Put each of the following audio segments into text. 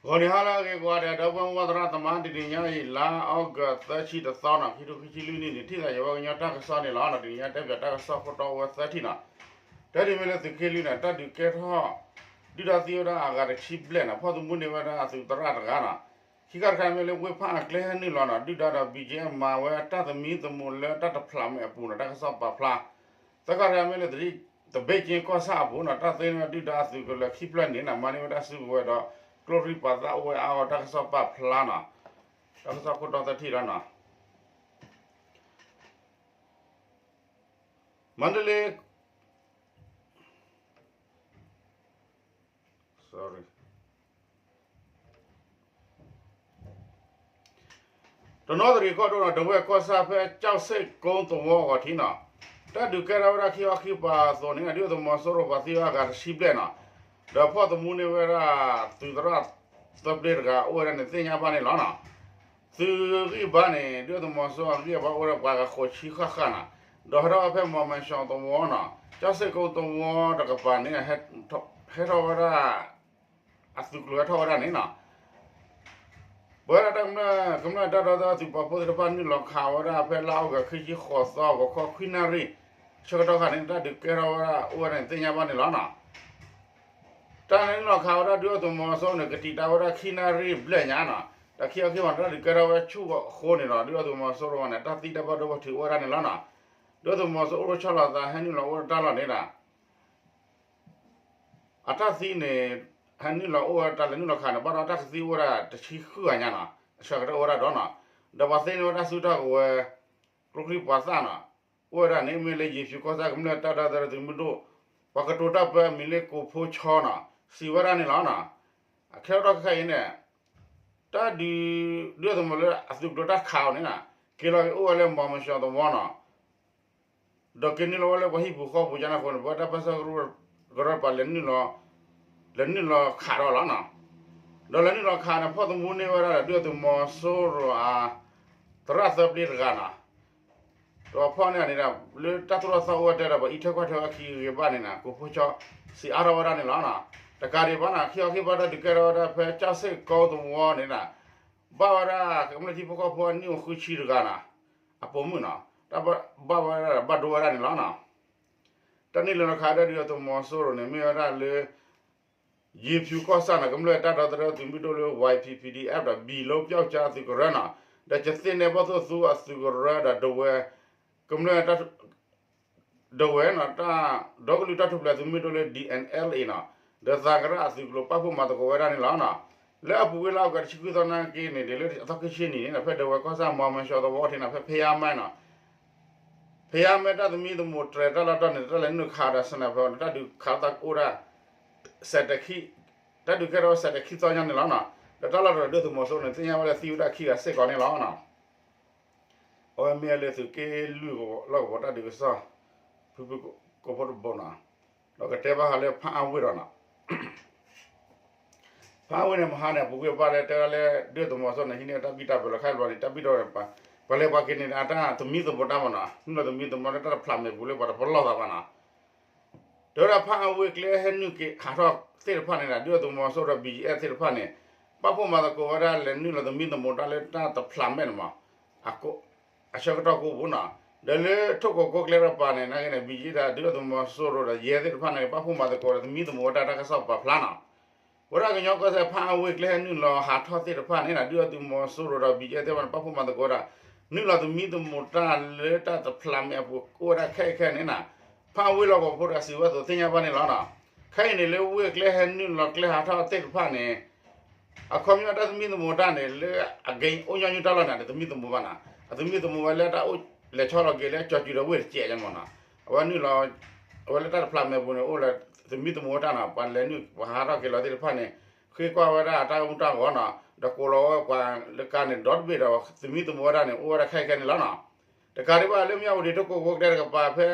ဂီၤနံၤဟါလၢအဂ့ၤကိးဂၤဒဲး ဒီပုၢ်ဝဲၢ်သရၣ်သမါ တနံၤညါအံၤ လါအီကူး သၢဆံတသီနီၤ ခံထိခံဆံလွံၢ်နံၣ်န့ၣ် ထံၣ်သးယဝဲကညီတၢ်ကစီၣ်န့ၣ်လီၤ. တနံၤညါတဲပၠးတၢ်ကစီၣ်ခိၣ်တီအိၣ်ဝဲသၢထံၣ်နီၤ. တၢ်တမံၤမ့ၢ်လၢသုးက့လွံၢ်န့ၣ် တၢ်ဒုးကဲထီၣ် ဒုၣ်ဒါသံဝဲဒၣ်အဂၤတဆံဘျဲၣ်နီၤ ဖီၣ်သမူန့ၢ်ဝဲဒၣ်အသုးသရၣ်တဂၤနီၤ. ခံခါတခါမ့ၢ်လၢဝ့ၢ်ဖၣ်အကျဲဟဲနုာ်လီၤနီၤ ဒုၣ်ဒါဒီး ဘံၣ်ကၠ့ မၤဝဲတၢ်သမံသမိးလၢတၢ်တဖျးမဲာ်အပူၤနီၤ တၢ်ကစီၣ်ပာ်ဖျါ သၢခါတခါမ့ၢ်လၢ သဘ့ၣ်ကၠ့ကီၢ်ဆၣ်အပူၤနီၤ တၢ်သ့န့ၢ်ဝဲဒုၣ်ဒါအသုးကလၢၤခံဖျၢၣ်န့ၣ်နီၤ မၤန့ၢ်ဝဲဒၣ်စုကဝဲၤဒီး ကျိချံမျိာ်သၣ်အိၣ်ဝဲအါအါ တၢ်ကစီၣ်ပာ်ဖျါနီၤ. တၢ်ကစီၣ်ခိၣ်တီသၢထံၣ်လီၤနီၤ. မန္တလေး တနီသရံၣ်ကီၢ်ဒိၣ်နီၤ ဒဝဲၢ်ကီၢ်ဆၣ်ဖဲ ကၠီၣ်စ့ၣ်ကိသဝီအဂီၢ်ထံးနီၤ တၢ်ဒုးကဲထီၣ်ဝဲဒၣ်ခံခီခံကပၤအသိးန့ၣ် ဒုၣ်ဒါသုးမီၤစိရိၤပှၤသံဝဲအဂၤတဆံဘျဲၣ်နီၤ ဒီးဖီၣ်သမူန့ၢ်ဝဲဒၣ် သုးသရၣ်သၢပျ့တဂၤအိၣ်ဝဲဒၣ်န့ၣ် သ့ၣ်ညါဘၣ်န့ၣ်လီၤနီၤ. သုးဂံၢ်ဘါန့ၣ် ဒုၣ်ဒါသုးမီၤစိရိၤအဂံၢ်အဘါအိၣ်ဝဲဒၣ်ပှၤဂၤဃိးဆံဃၣ်ဃၣ်နီၤ ဒီးဟဲထီၣ်ဝဲဖဲ မီၤမဲၡီသဝီနီၤ ကၠီၣ်စ့ၣ်ကိသဝီတကပၤန့ၣ် ဟဲထီၣ်ဝဲဒၣ် အသုးကျိၤဟဲထီၣ်ဝဲဒၣ်န့ၣ်နီၤ ပဝဲဒၣ်တၢ်ကမျၢၢ် ကမျၢၢ်တၢ်ဒီသဒၢသုးပာ်ဖှိၣ်သ့ၣ်တဖၣ် နုာ်လီၤခးဝဲဒၣ်ဖဲလါအီကူး ခံဆံဃိးသီ ဂီၤခီခွံနၣ်ရံၣ် ဆၢကတီၢ်ခါန့ၣ် တၢ်ဒုးကဲထီၣ်ဝဲဒၣ်အိၣ်ဝဲဒၣ်န့ၣ် သ့ၣ်ညါဘၣ်န့ၣ်လီၤနီၤ. တၢ်နုာ်လီၤခးဝဲဒၣ်ဒုၣ်ဒါသုးမီၤစိရိၤန့ၣ် ကတံာ်တာ်ဝဲဒၣ်ခံနၣ်ရံၣ်ဘျဲၣ်ညါနီၤ ဒီးခံခီခံကပၤန့ၣ် တၢ်ဒုးကဲထီၣ်ဝဲဆူၣ်အဃိန့ၣ်ဒီး ဒုၣ်ဒါသုးမီၤစိရိၤန့ၣ် တၢ်သံတၢ်ဘၣ်ဒိဘၣ်ထံးအိၣ်ဝဲဒၣ်န့ၣ်လီၤနီၤ. ဒုၣ်ဒါသုးမီၤစိရိၤအိၣ်ဆီလီၤသး ဟဲနုာ်လီၤအိၣ်တၢ်လီၢ်န့ၣ်ဒီး အတၢ်သံန့ၣ် ဟဲနုာ်လီၤအိၣ်ဝဲတၢ်လဲၤနုာ်လီၤခးန့ၣ် ဘၣ်ဒီးတၢ်ကသံအိၣ်ဝဲဒၣ်တဆံဃုဂၤညါနီၤ အဆၢကတီၢ်အိၣ်ဝဲဒၣ်ဒီးနီၤ ဒီးပှၤသ့န့ၢ်ဝဲဒၣ်စုတၢ်ကဝဲၤ ကျိချံမျိာ်သၣ်နီၤ အိၣ်ဝဲဒၣ်န့ၣ် မ့ၢ်လၢယ့ၤဖၠူၤကီၢ်ဆၣ်ကမျၢၢ်တၢ်ဒီသဒၢသုးမုၢ်ဒိၣ် ပှၤကတိၤတၢ်ပၢအမံၤလၢကိးဖိဆီနီၤ စံးဝဲဒၣ်န့ၣ်လီၤနီၤ. အခဲအံၤတခါအံၤန့ၣ် တၢ်ဒုး ဒုၣ်ဒါသုးမီၤလၢအသုးကျိၤတၢ်ခးအီၤန့ၣ်နီၤ က့ၤလီၤက့ၤအိၣ်ဝဲလၢမီၤမဲၡီသဝီနီၤ ဒီးက့ၤနုာ်လီၤဝဲလၢပှၤဟံၣ်ပူၤဃီပူၤကန့ၣ်အဃိန့ၣ် ပဝဲတၢ်ပၢဆှၢကရၢပှၤ လဲၤနုာ်လီၤခးထီၣ်လီၤနီၤ. ဒီးလဲၤနုာ်လီၤခးန့ၣ် ဖီၣ်သမူန့ၢ်ဝဲဒၣ်ဒီး ဒုၣ်ဒါသုးမီၤစိရိၤအ သရၣ်သၢပျ့တဂၤနီၤ ဒီးဖီၣ်န့ၢ်န့ၣ်ဒီး လၢတၢ်သိၣ်တၢ်သီအိၣ်ဝဲတဲဒီး ပှၤအံးထွဲကွၢ်ထွဲဝဲခံဂ့ၤဘၣ်န့ၣ်နီၤ ကိးဖိဆီ စံးအါထီၣ်ဝဲဒၣ်န့ၣ်လီၤနီၤ. တကးဒံးဘၣ်နီၤ ခံခီခံကပၤတၢ်ဒုးကဲထီၣ်ဝဲဒၣ်ဖဲ ကၠီၣ်စ့ၣ်ကိသဝီန့ၣ်နီၤ ဘၣ်ဝဲဒၣ်ကမျၢၢ်ထံဖိကီၢ်ဖိအနံၣ်အိၣ်ဃုဆံတဂၤနီၤ အပိာ်မုၣ်နီၤ တၢ်ဘၣ်ဝဲဒၣ်ဘၣ်ဒိဝဲဒၣ်န့ၣ်လီၤနီၤ. တၢ်နုာ်လီၤခးဒၣ်ဒုၣ်ဒါသုးမီၤစိရိၤန့ၣ် မ့ၢ်ဝဲဒၣ်လၢ ယ့ၤဖၠူၤကီၢ်ဆၣ်နီၤ ကမျၢၢ်တၢ်ဒီသဒၢသုးမုၢ်ဒိၣ်လၢ ဝါအံၤပံၤပံၤဒံးအၣ်ဖ် ဒီး ဘံၣ်လိပျီကၠါအသုးကရၢနီၤ ဒီးကသ့ၣ်နဲၣ်ဘီၣ်သိၣ်သူအသုးကရၢဒီး ဒဝဲၢ် ကမျၢၢ် ဒဝဲၢ်နီၤ ဒီကလုာ်တၢ်ထူၣ်ဖျဲးသုးမုၢ်ဒိၣ်လၢ ဒံၣ်အဲၣ်လ်အ့ၣ်နီၤ ဒီးသးကရၣ်အသုးကျိၤ ပာ်ဖှိၣ်မၤသကိးဝဲဒၣ်န့ၣ်လီၤနီၤ. လၢအပူၤကွံာ်လၢအီကူးတဆံခွံသီနာ်က့န့ၣ် ဒ်လၢအသီခံဆံနံၣ်န့ၣ်နီၤ ဖဲဒဝဲၢ်ကီၢ်ဆၣ် မီၤမဲၡီသဝီထံးနီၤ ဖဲဖယါမဲနီၤ ဖယါမဲတၢ်သမံသမိးတြဲၤတၢ်လီၢ်တတီၢ်န့ၣ် တၢ်လဲၤနုာ်ခးဒီးဆနၢၣ်ပၢၤန့ၣ် တၢ်ဒုးခးသးအိၣ်ဒၣ် စဲးတခံ တၢ်ဒုးကဲထီၣ်ဝဲစဲးတခံသီညါန့ၣ်လီၤနီၤ. ဒီးတၢ်လီၢ်တတီၢ်ဒုၣ်ဒါသုးမီၤစိရိၤန့ၣ် သ့ၣ်ညါဝဲလၢသံဝဲဒၣ်ခံဂၤစ့ၢ်ကီးန့ၣ်လီၤနီၤ. အဝဲမ့ၢ်လၢသုးက့လွံၢ်လီၢ်ကဝီၤတၢ်ဒုးကစီၣ် ဖုဖုကိးဖိတဘိနီၤ. ဒီးကတဲဘၣ်ဃးလၢဖၣ်အၣ်ဝ့ၢ်ဒီးနီၤ ဖၣ်အၣ်ဝ့ၢ်န့ၣ် မဟါန့ၣ် ပူၤကွံာ်ပာ်လၢတဲဝဲလၢ ဒုၣ်ဒါသုးမီၤစိရိၤန့ၣ် ဟံးန့ၢ်တၢ်ဘံၣ်တၢ်ဘၢလီၤခါဘျီန့ၣ် တၢ်ဘံၣ်တၢ်ဘၢ ပှၤလဲၤပှၤက့ၤန့ၣ် အတၢ်သမံသမိးတၢ်မနီၤ နုာ်လီၤသမံသမိးလၢတၢ်တဖျးမဲာ်ပူၤလၢပှၤတပလီၢ်သးဘၣ်နီၤ. တဲဝဲဒၣ်ဖၣ်အၣ်ဝ့ၢ်ကျဲဟဲနုာ်က့ၤဟးထီၣ်သ့ၣ်တဖၣ်န့ၣ်ဒီး ဒုၣ်ဒါသုးမီၤစိရိၤ ဘံၣ်ကၠ့သ့ၣ်တဖၣ်န့ၣ် ပာ်ဖှိၣ်မၤသကိးဝဲဒၣ်လဲၤနုာ်လီၤသမံသမိးတၢ်လၢတၢ်တဖျးမဲာ်န့ၣ်မး အဆၢကတီၢ်ကိးပူၤနီၤ. ဒီးလၢထိၣ်ကိးကိးကျဲတကပၤန့ၣ် နာ်က့န့ၣ် ဘံၣ်ကၠ့ဒီး ဒုၣ်ဒါသုးမီၤစိရိၤဒီးယဲၢ်သ့ၣ်တဖၣ်န့ၣ် ပာ်ဖှိၣ်မၤသကိးဒီးသမံသမိးဝဲဒၣ်တၢ်ကစီၣ်ပာ်ဖျါနီၤ. ဝဲဒၣ်ကညီကီၢ်စဲၣ်ဖၣ်အၣ်ဝ့ၢ်ကျဲဟဲနုာ်လီၤဟးထီၣ်သ့ၣ်တဖၣ်န့ၣ်နီၤ ဒုၣ်ဒါသုးမီၤစိရိၤဒီး ဘံၣ်ကၠ့သ့ၣ်တဖၣ်န့ၣ် ပာ်ဖှိၣ်မၤသကိးဝဲဒၣ် နုာ်လီၤသမံသမိးတၢ်လၢတၢ်တဖျးမဲာ်အပူၤအိၣ်ဝဲဒၣ်ခဲအံၤခဲန့ၣ်နီၤ. ဖၣ်အၣ်ဝ့ၢ်လီၢ်ကဝီၤဖိတဂၤစံးဝဲအသိးသ့ၣ်ညါဘၣ်န့ၣ်လီၤနီၤ. ခဲအံၤန့ၣ်လၢဝ့ၢ်ကျဲဟဲနုာ်လီၤကျဲဟးထီၣ်သ့ၣ်တဖၣ်န့ၣ် အခီပညီတၢ်သမံသမိးတၢ်န့ၣ် လၢအဂ့ၤအိၣ်ညီနုၢ်တၢ်လီၢ်န့ၣ် တသမံသမိးဘၣ်နီၤ. အသမံသမိးဝဲလၢတၢ်အိၣ်လဲၤဆီလီၤက့ၤလၢကၠီၤစုၤဒီးဝ့ၢ်တစဲးယဲၢ်မနီၤ. အဝဲနုာ်လီၤ အဝဲလၢတၢ်တဖျးမဲာ်ပူၤန့ၣ် အိၣ်လၢသမံသမိးဝဲတၢ်နီၤ. ပှၤလဲၤနုာ်ပှၤဟးထီၣ်က့ၤလီၤသ့ၣ်တဖၣ်န့ၣ် ဃ့ကွၢ်ဝဲဒၣ်အတၢ်ဂီၤမူတၢ်ဂီၤနီၤ. ဒီးကိးလီၤဝဲပှၤလၢကါန့ၣ်ဒီတဘ့ၣ်ဒီး သမံသမိးဝဲဒၣ်န့ၣ် အိၣ်ဝဲဒၣ်ခဲအံၤခဲန့ၣ်လီၤနီၤ. တကးဒံးဘၣ်လၢမၠၣ်ဝတံၤထိၣ်ကိးကိးကျဲတကပၤဖဲ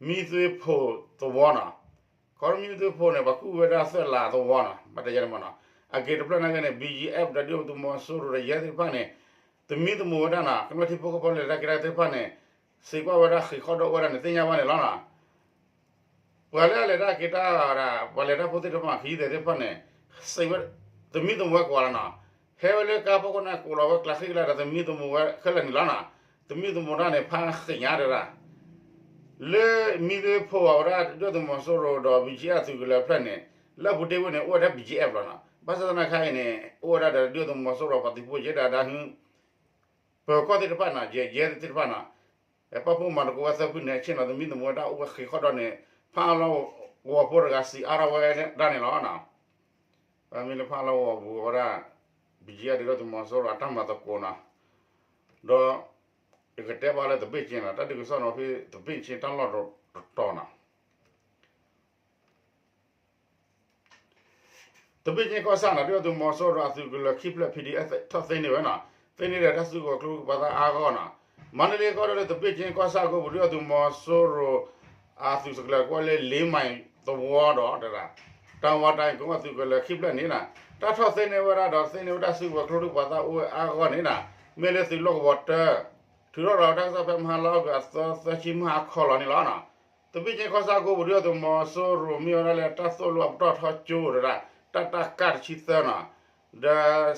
မံသွ့ဖိသဝီနီၤ ခီဖျိမံသွ့ဖိန့ၣ် ပှၤကူၣ်ဝဲဒၣ်သၢလးသဝီနီၤ ဘၣ်တဲယဲၢ်န့ၣ်မနီၤ. အဂ့ၤတဖျၢၣ်နာ်က့န့ၣ် ဘံၣ်ကၠ့အၣ်ဖ် ဒီးဒုၣ်ဒါသုးမီၤစိရိၤဒီးယဲၢ်သ့ၣ်တဖၣ်န့ၣ် သမံသမိးဝဲဒၣ်နီၤ ကမျၢၢ်ထံဖိကီၢ်ဖိလဲၤတၢ်က့ၤတၢ်သ့ၣ်တဖၣ်န့ၣ် စံးကွၢ်ဝဲဒၣ်ဃ့ၢ်ဃီၣ်ဒိၣ်ဝဲဒၣ်န့ၣ် သ့ၣ်ညါဘၣ်န့ၣ်လီၤနီၤ. ပှၤလၢအလဲၤတၢ်က့ၤတၢ် ပှၤလဲၤတၢ်ဖိသ့ၣ်တဖၣ် ခရီးသည်သ့ၣ်တဖၣ်န့ၣ် စံးဝဲ သမံသမိးဝဲကွၢ်လီၤနီၤ, ဟဲဝဲလၢကါဖီခိၣ်န့ၣ် ကိးလီၤဝဲကျးဃံကျးဒီး သမံသမိးဝဲခဲလၢာ်န့ၣ်လီၤနီၤ, သမံသမိးတၢ်န့ၣ် ဖးဃ့ၣ်ညါတဒၣ် လၢမံၤသ့ၣ်ဖိဝဲဒၣ် ဒုၣ်ဒါသုးမီၤစိရိၤဒီး ဘီကၠံအသုးကလၢၤဖျၢၣ်န့ၣ် လၢအပူၤတ့ၢ်ဝဲန့ၣ် အိၣ်ဝဲဒၣ် ဘီကၠံအၣ် လီၤနီၤ, ဘၣ်ဆၣ်သနာ်က့အံၤန့ၣ် အိၣ်ဝဲဒၣ်ဒီး ဒုၣ်ဒါသုးမီၤစိရိၤပှၤသုးဖိကဲဒၣ်ဒၣ်ဟု ပၢၤကီၢ်သ့ၣ်တဖၣ်နီၤ, ယဲၢ်ယဲၢ်သ့ၣ်တဖၣ်နီၤ, ပာ်ဖှိၣ်မၤသကိးဝဲသၢဖုန့ၣ် ဆ့ၣ်နီၤ သမံသမိးဝဲဒၣ်အိၣ်ဝဲဃ့ၢ်ဃီဒီးန့ၣ် ဖးလီၤဂီၤဖိတဂၤစံးအါထီၣ်ဝဲဒၣ်န့ၣ်လီၤနီၤ, မ့ၢ်လၢဖးလီၤဂီၤပူၤဝဲဒၣ် ဘီကၠံအသုး ဒုၣ်ဒါသုးမီၤစိရိၤအတၢ်မၤသကိးနီၤ, ဒီး ယကတဲဘၣ်လၢသဘ့ၣ်ကၠ့နီၤ, တၢ်ဒုးကစီၣ်နီၤဖဲသဘ့ၣ်ကၠ့တၢ်လီၢ်တတီၤနီၤ သဘ့ၣ်ကၠ့ကီၢ်ဆၣ်နီၤ, ဒုၣ်ဒါသုးမီၤစိရိၤအသုးကလၢၤခံဖျၢၣ် ဖံးဒံၣ်အဲၣ် ထီၣ်သ့န့ၢ်ဝဲနီၤ, သ့န့ၢ်ဒီးတၢ်စုကဝဲၤကျိဖးသးအါဂီၢ်နီၤ, မၤနလ့ကီၢ်ဒိၣ်လၢသဘ့ၣ်ကၠ့ကီၢ်ဆၣ်ကိပူၤ ဒုၣ်ဒါသုးမီၤစိရိၤ အသုးကလၢၤကိးလၢ လ့မၤသဝီဒီး တၢ်ဝါတၢ်ကိအသုးကလၢၤခံဖျၢၣ်န့ၣ်နီၤ, တၢ်ထီၣ်သ့န့ၢ်ဝဲဒၣ်ဒီးသ့န့ၢ်ဝဲတၢ်စုကဝဲၤကျိဖးသးအိၣ်ဝဲအါဂီၢ်န့ၣ်နီၤ, မ့ၢ်လၢသုးလီၢ်ကဝီၤတၢ ထုးထီၣ်ဒီးတၢ်ကစီၣ်ဖဲမဟါလါအီကူးအသီသၢဆံမုၢ်ဟါခီလီၤန့ၣ်လီၤနီၤ, သဘ့ၣ်ကၠ့ကီၢ်ဆၣ်ကိပူၤ ဒုၣ်ဒါသုးမီၤစိရိၤမ့ၢ်ဝဲဒၣ်လၢတၢ်သိၣ်လိအပတီၢ်ထီကၠိတဒၣ် တၢ်တၢ်ကၢ်တဆံသၢနီၤ, ဒီးစံ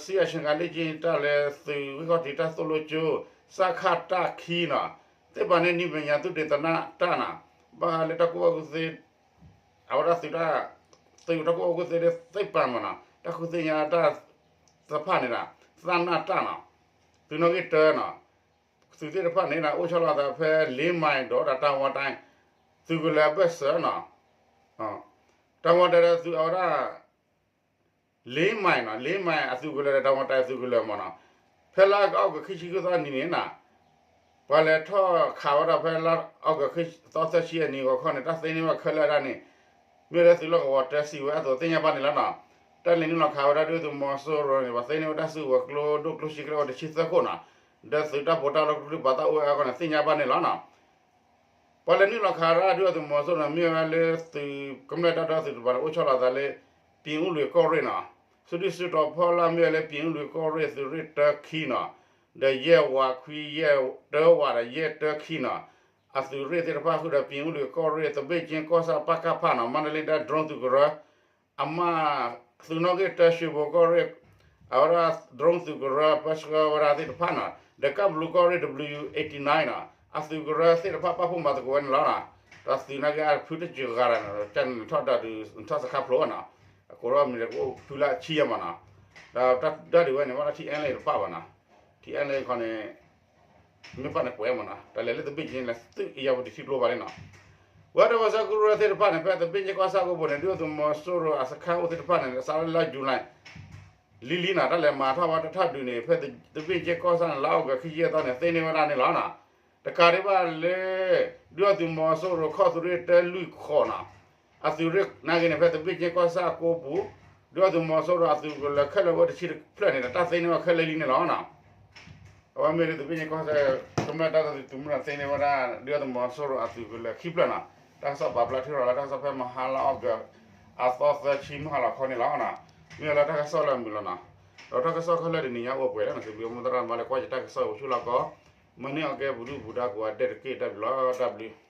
အၡံကၤလ့ၢ်ကၠ့တၢ်လၢသုးဂံၢ်ခီၣ်ထံးတၢ်သိၣ်လိကၠိ စခတၢ်ခံနီၤ, သ့ၣ်ပာ်န့ၢ်နံၣ်မဲာ်ညါသုးတ့ၢ်သနၢ်တၢ်နီၤ, ဘၣ်ဃးလၢတၢ်ကူၣ်ဘၣ်ကူၣ်သ့ အဝဲဒၣ်သုးတၢ် သုးတၢ်ကူၣ်ဘၣ်ကူၣ်သ့သ့ၣ်ပာ်မးနီၤ, တၢ်ဃုသ့ၣ်ညါတၢ်သ့ၣ်တဖၣ်န့ၣ်ဒီး သနၢ်တၢ်နီၤ, သုးနီၣ်ဂံၢ်တၢနီၤ, သုးသ့ၣ်တဖၣ်န့ၣ်ဒီး အိၣ်ဆီလီၤသးဖဲလ့မၤဒီးတၢ်ဝါတၢ် သုးကလၢၤအဘၢၣ်စၢၤနီၤ, တၢ်ဝါတၢ်ဒီးသုးအဝဲဒၣ် လ့မၤနီၤ, လ့မၤအသုးကလၢၤဒီးတၢ်ဝါတၢ်အသုးကလၢၤမးနီၤ, ဖဲလါအီကူးခံဆံဃုသီနံၤန့ၣ်နီၤ, ပှၤလဲၤထီၣ်ခးဝဲဒၣ်ဖဲလါအီကူးသီသၢဆံအနံၤဂီၤခီန့ၣ် တၢ်သ့န့ၢ်ဝဲခဲလၢာ်ဒၣ်န့ၣ် မ့ၢ်လၢသုးလီၢ်ကဝီၤတၢစံးဝဲအသိးသ့ၣ်ညါဘၣ်န့ၣ်လီၤနီၤ, တၢ်လဲၤနုာ်လီၤခးဝဲဒၣ်ဒုၣ်ဒါသုးမီၤစိရိၤန့ၣ် ပှၤသ့န့ၢ်ဝဲတၢ်စုကဝဲၤကျိဒိၣ်ကျိဆံးကျၢအိၣ်တဆံသၢခိၣ်နီၤ, ဒီးသုးတၢ်ပီးတၢ်လီကျိဖးသးအိၣ်ဝဲအါဂီၢ်န့ၣ် သ့ၣ်ညါဘၣ်န့ၣ်လီၤနီၤ. ပှၤလဲၤနုာ်လီၤခးဝဲဒၣ်ဒုၣ်ဒါသုးမီၤစိရိၤန့ၣ် မ့ၢ်ဝဲလၢသုးကမျၢၢ်တၢ်ဒီသဒၢသုးတဖၣ်န့ၣ် အိၣ်ဆီလီၤသးလၢ ပၠ့ၤအူလွံၢ်ကီၢ်ရ့ၣ်နီၤ, စုဒုၣ်စုတီၤဖီလာ်မ့ၢ်ဝဲလၢပၠ့ၤအူလွံၢ်ကီၢ်ရ့ၣ်သုးရ့ၣ်တၢခံနီၤ, ဒီးယဲၢ်ဝးခွံယဲၢ်တၢဝးဒီးယဲၢ်တၢခံနီၤ, အသုးရ့ၣ်သ့ၣ်တဖၣ်ဃုာ်ဒီးပၠ့ၤအူလွံၢ်ကီၢ်ရ့ၣ် သဘ့ၣ်ကၠ့ကီၢ်ဆၣ် ပကဖနီၤ, မၤနလ့ဒီး drone သုးကရၢ အမး သုးနီၣ်ဂံၢ်တၢရွှ့ၣ်ဘိၤကီၢ်ရ့ၣ် အဝဲဒၣ် drone သုးကရၢပၢဆှၢဝဲဒၣ်သ့ၣ်တဖၣ်နီၤ, ဒီးကၢ်ဘလူးကီၢ်ရ့ၣ် ဒဘလယူၣ် eighty nine နီၤ, အသုးကရၢသ့ၣ်တဖၣ်ပာ်ဖှိၣ်မၤသကိးဝဲန့ၣ်လီၤ. ဒီးသုးနာ်က့အဖုတစှၤဂၤဒီး ကနထီၣ်ဒီးဒုးထီၣ်စခါဖျိနီၤ, အကိးထီၣ်မံၤဒီးကအိၣ်ဖုလၢဆံယဲၢ်မးနီၤ, ဒီးတၢ်ဒုးဝဲန့ၣ် ဘၣ်ဒီး ထံအဲလ့ၣ်တပၣ်ဘၣ်နီၤ, ထံအဲလ့ၣ်ခီန့ၣ် မ့ၢ်ပၣ်န့ၣ်ကွဲးမးနီၤ, တၢ်လဲၤလၢသဘ့ၣ်ကၠ့န့ၣ် သုးအယၤပူၤတထံကျိဘၣ်လံနီၤ. ဝဲတဝဲစဲကရၢသ့ၣ်တဖၣ်န့ၣ် ဖဲသဘ့ၣ်ကၠ့ကီၢ်ဆၣ်ကိပူၤန့ၣ် ဒုၣ်ဒါသုးမီၤစိရိၤအစခါအိၣ်သ့ၣ်တဖၣ်န့ၣ် စးလၢလါယူၤလံ လံၤလံၤနီၤ, တၢ်လဲၤမၤထီၣ်ဝဲတၢ်ထီၣ်ဒုးန့ၣ် ဖဲသဘ့ၣ်ကၠ့ကီၢ်ဆၣ်န့ၣ် လါအီကူးခံဆံယဲၢ်သီန့ၣ် သ့န့ၢ်ဝဲဒၣ်န့ၣ်လီၤနီၤ. တကးဒံးဘၣ်လၢ ဒုၣ်ဒါသုးမီၤစိရိၤခီၣ်သုးရ့ၣ်တၢလွံၢ်ဃီနီၤ, အသုးရ့ၣ်နာ်က့န့ၣ် ဖဲသဘ့ၣ်ကၠ့ကီၢ်ဆၣ်ကိပူၤ ဒုၣ်ဒါသုးမီၤစိရိၤအသုးကလၢၤခဲလၢာ်အိၣ်တဆံတဖျၢၣ်န့ၣ်ဒီး တၢ်သ့န့ၢ်ဝဲခဲလၢာ်လံန့ၣ်လီၤနီၤ. အဝဲမ့ၢ်လၢသဘ့ၣ်ကၠ့ကီၢ်ဆၣ် ကမျၢၢ်တၢ်ဒီသဒၢသုးမုၢ်သ့န့ၢ်ဝဲဒၣ် ဒုၣ်ဒါသုးမီၤစိရိၤအသုးကလၢၤခံဖျၢၣ်နီၤ. တၢ်ကစီၣ်ပာ်ဖျါထုးထီၣ်လၢတၢ်ကစီၣ်ဖဲမဟါလါအီကူး အသီသၢဆံမုၢ်ဟါလီၤခီန့ၣ်လီၤနီၤ. မ့ၢ်လၢတၢ်ကစီၣ်လၢအမုာ်လီၤနီၤ. ဒီးတၢ်ကစီၣ်ခဲလၢာ်တနံၤညါအိၣ်ပှဲၤလံနီၤ, သုးမုၢ်သရၣ်မၤလၢကွၢ်ယတၢ်ကစီၣ်အိၣ်ဆူၣ်လီၤကီး, မၤန့ၢ်အီၤကဲပူၤဒုၣ်ပူၤဒါကိးဂၤဒဲးတက့ၢ် တၢ်ဘျုးလီၤ တၢ်ဘျုး